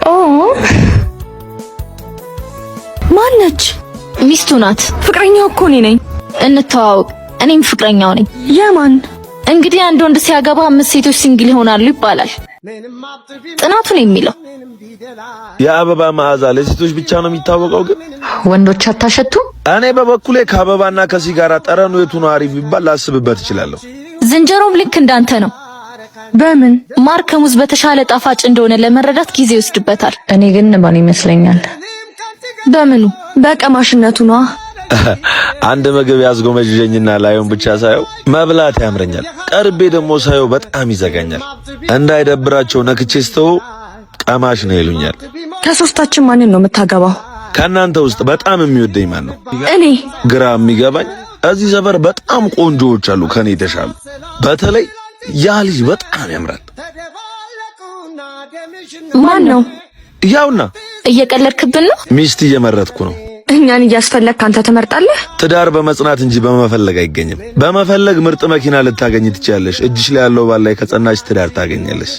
ኦ፣ ማነች? ሚስቱ ናት። ፍቅረኛው እኮ እኔ ነኝ። እንተዋወቅ። እኔም ፍቅረኛው ነኝ። የማን? እንግዲህ አንድ ወንድ ሲያገባ አምስት ሴቶች single ይሆናሉ ይባላል። ጥናቱ ነው የሚለው። የአበባ መዓዛ ለሴቶች ብቻ ነው የሚታወቀው። ግን ወንዶች አታሸቱ? እኔ በበኩሌ ከአበባና ከሲጋራ ጠረኑ የቱ ነው አሪፍ ቢባል ላስብበት እችላለሁ። ዝንጀሮም ልክ እንዳንተ ነው። በምን? ማር ከሙዝ በተሻለ ጣፋጭ እንደሆነ ለመረዳት ጊዜ ይወስድበታል። እኔ ግን ባል ይመስለኛል። በምኑ? በቀማሽነቱ ነዋ። አንድ ምግብ ያስጎመዥዠኝና ላዩን ብቻ ሳየው መብላት ያምረኛል። ቀርቤ ደግሞ ሳየው በጣም ይዘጋኛል። እንዳይደብራቸው ነክቼ ስተው ቀማሽ ነው ይሉኛል። ከሶስታችን ማንን ነው የምታገባው? ከእናንተ ውስጥ በጣም የሚወደኝ ማን ነው? እኔ። ግራ የሚገባኝ እዚህ ሰፈር በጣም ቆንጆዎች አሉ ከኔ የተሻሉ። በተለይ ያ ልጅ በጣም ያምራል። ማን ነው? ያውና። እየቀለድክብን ነው? ሚስት እየመረጥኩ ነው። እኛን እያስፈለግክ አንተ ትመርጣለህ? ትዳር በመጽናት እንጂ በመፈለግ አይገኝም። በመፈለግ ምርጥ መኪና ልታገኝ ትችያለሽ። እጅሽ ላይ ያለው ባል ላይ ከጸናሽ ትዳር ታገኛለሽ።